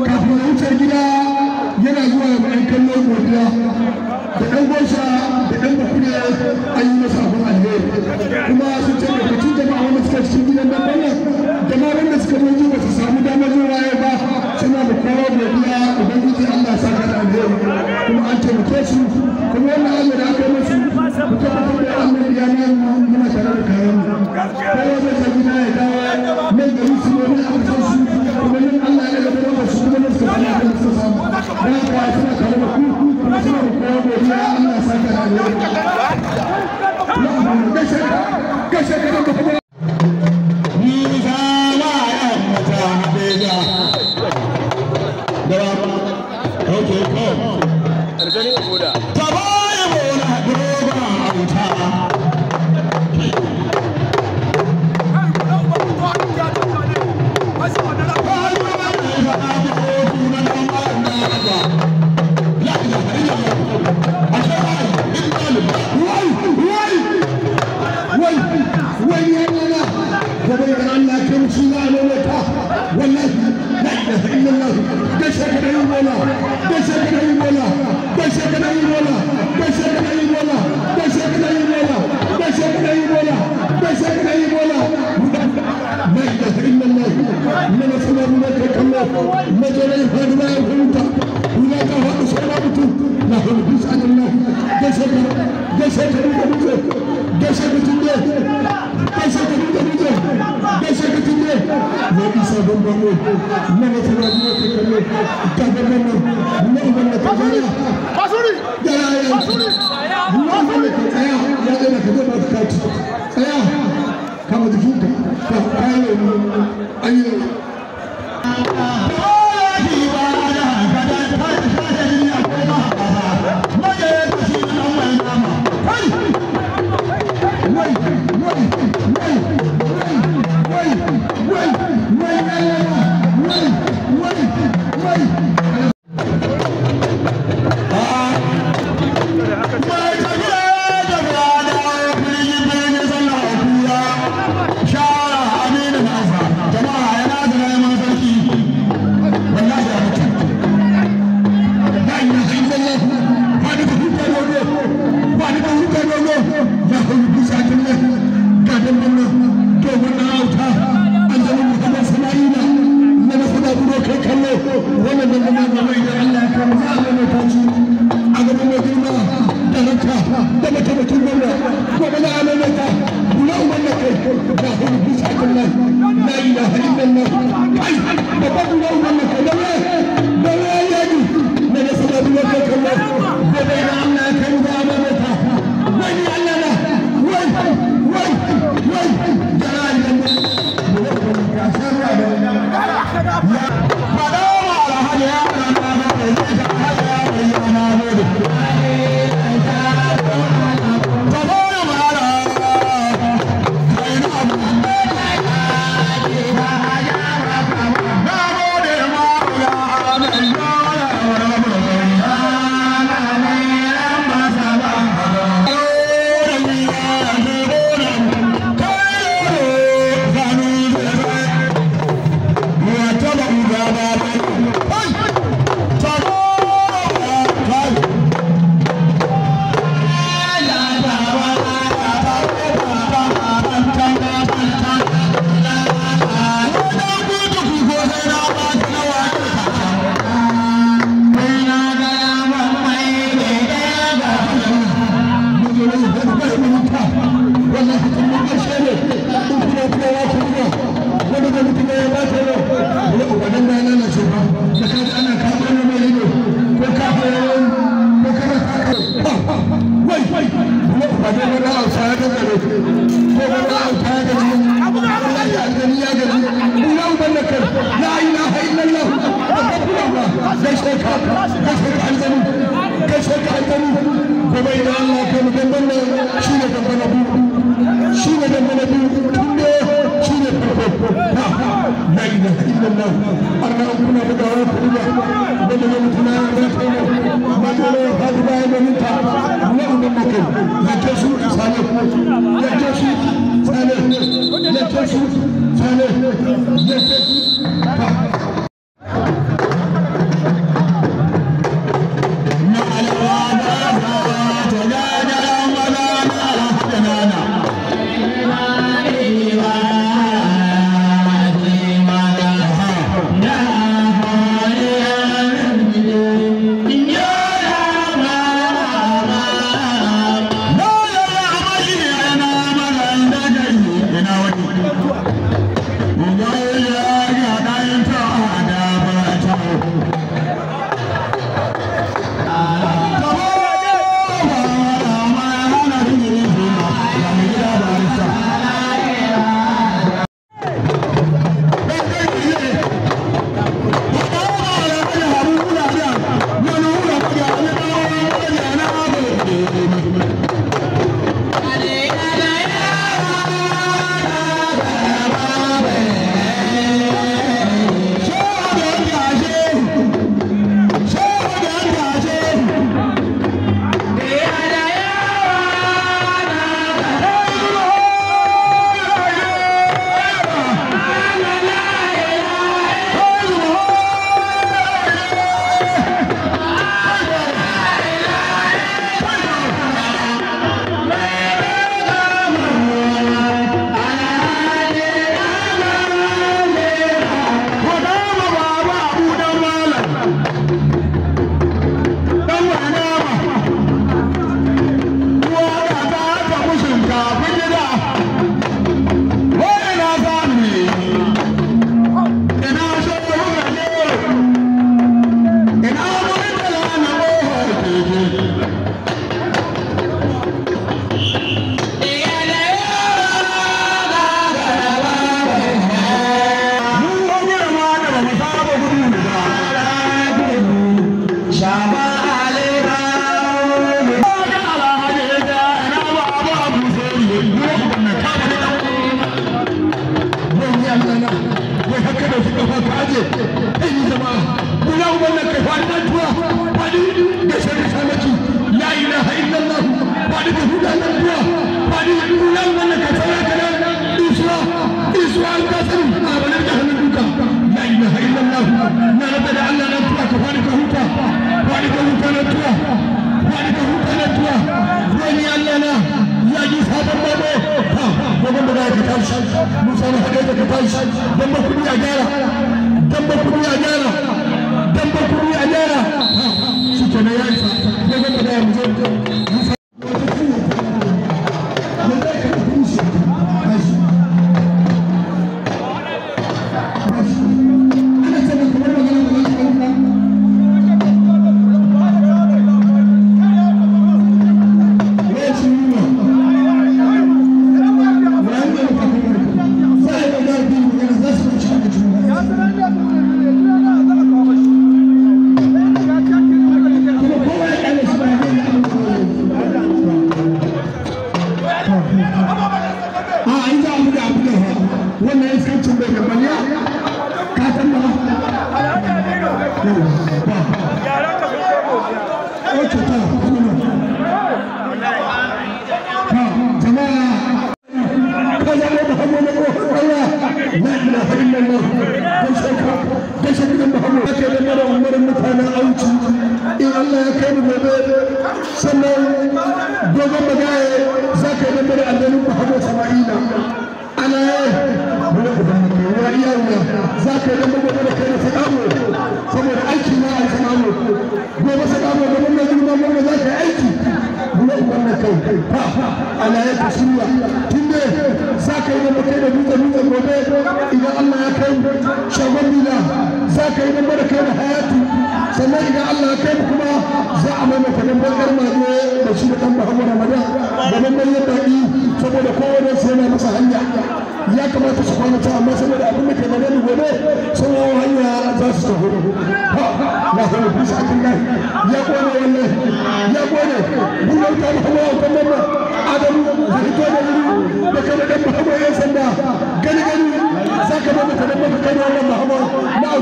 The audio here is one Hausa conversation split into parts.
Kafin wuce gida yana zuwa ga ɗan kallo godiya da ɗan gosha da ɗan bakuda an yi masa abin alheri kuma sun ce daga cikin jama'a wanda suka cikin gidan nan wannan da ma wanda suka zo ba su samu damar zuwa yau ba suna da kowa godiya. Ubangiji Allah ya saka da alheri kuma an taimake su kuma wannan abu da aka yi musu ku tabbatar da Allah ya nan muna tare da kayan mu kowa zai sa gida ya dawo nan gari su ne nan aka san su kuma nan Allah ya ga da su kuma nan suka samu abin da suka samu dan haka suna tare da ku kuma suna da kowa godiya. Allah ya saka da alheri. Gaishe ka da kuma ni za ma ya mata hadeja da okay ko Aljani Oda. Tabaye bola dogon auta. Kama jikinka ka kayo ayi. ganin ta wannan makai yake su sale yake su sale yake su sale yake su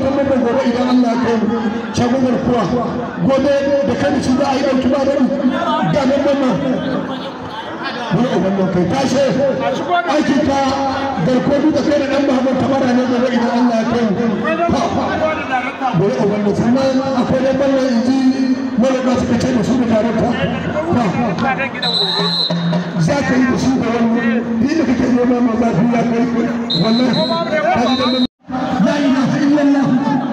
autan mamman gobe idan Allah ya kai mu shagon garkuwa gobe da kai shi za a yi ɗauki ba daɗi ga nan mamman wani uban kai tashe aikin ka garkuwa duka kai da ɗan Muhammad Tabara ne gobe idan Allah ya kai mu gobe uban nan sannan akwai ɗan ballan inji maroƙa suka ce da su da taronta za ka yi da su da wani ni da kake nema ma zafi ya kai wallahi la ilaha illallah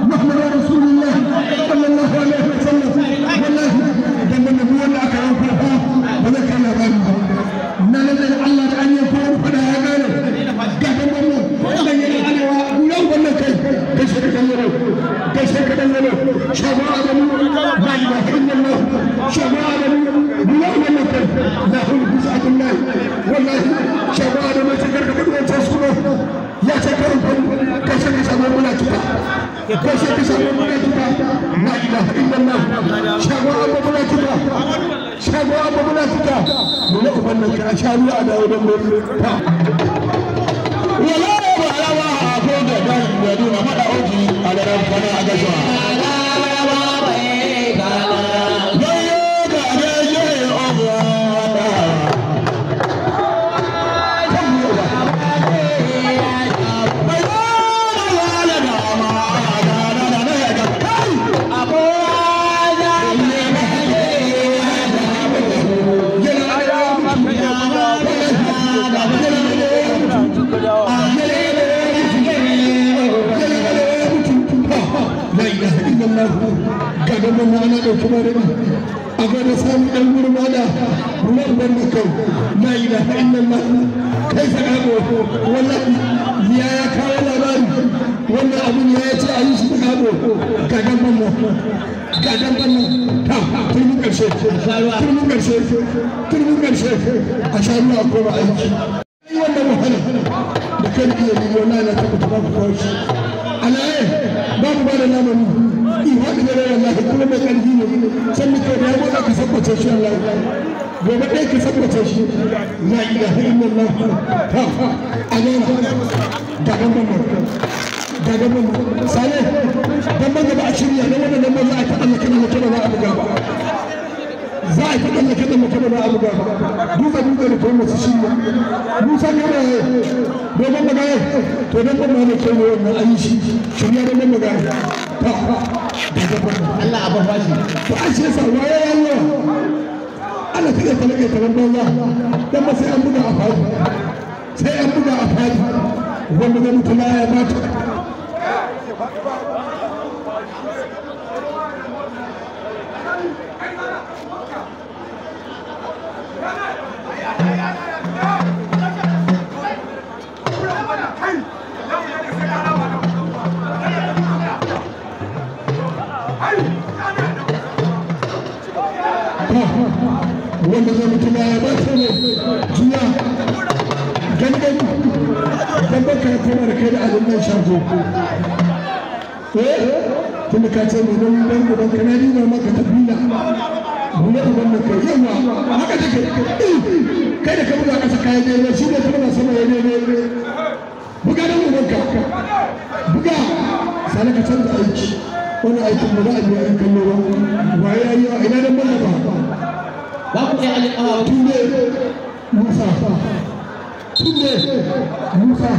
muhammadu rasulullah sallallahu alaihi wasallam wallahi dan nan duk wanda aka yanko fa ba zai kai labari ba na lalle Allah da an yanko wani fada ya gane ga dan nan wannan yana arewa guran wannan kai kai shi ka dan kai shi ka dan shabu adamu la ilaha illallah shabu adamu guran wannan kai la hawla wala wallahi shabu adamu sai karka fadi wancan suna ya ce karin fadi kai shi ka samu muna tuka kai shi ka samu muna tuka la ilaha illallah shabu abu muna tuka shabu abu muna tuka muna uban nan ka sha ruwa a dawo don gobe wala ba rawa ko da dan da duna mada oji a garan fana a gashuwa gaban ana ɗauki marari a gada sami ɗan gurma da ruwan wanda kai la ilaha illallah kai sakako wallahi ya ya kawo labari wannan abun ya ce a yi shi sakako gagan banna gagan banna ta turmin ƙarshe turmin ƙarshe turmin ƙarshe a sha ruwa ko ba aiki wannan wahala da kai iya yi wallahi na tabbata babu kawai alaye babu ba da lamari in haɗu da wallahi kuma mai ƙarfi ne san muke da yabo ka sabbace shi Allah gobe ɗaya ka sabbace shi la ilaha illallah ta a gana gagan ban gagan ban sale dan ban gaba a shirya dan wannan dan ban za a ta Allah kana kana za a buga ba za a ta Allah kana kana za a buga ba duka duka da kuma su shirya Musa ne ne dogon magana to dan ban ma ne kai wannan ayi shi shirya dan ban magana ta Allah abin bashi. To an shi yasa waye Allah Allah take talake talan banza dan ba sai an buga a fadi sai an buga a fadi wanda zai mutu ya mata wanda zai mutu ya ba ta ne juya gangan dan baka ya koma da kai da abin nan shago eh tunda ka ce mai nauyi dan uban ka na nuna maka tabila buɗe uban nan kai yawa haka take kai da ka buga kasa kayan daidai shi ne kuma sama ya daidai buga dan uban ka buga sannan ka canza aiki wani aikin ba za a biya yan kallo ba waye ya yi ina dan ba Ba ku iya alin awa Tunde Musa Tunde Musa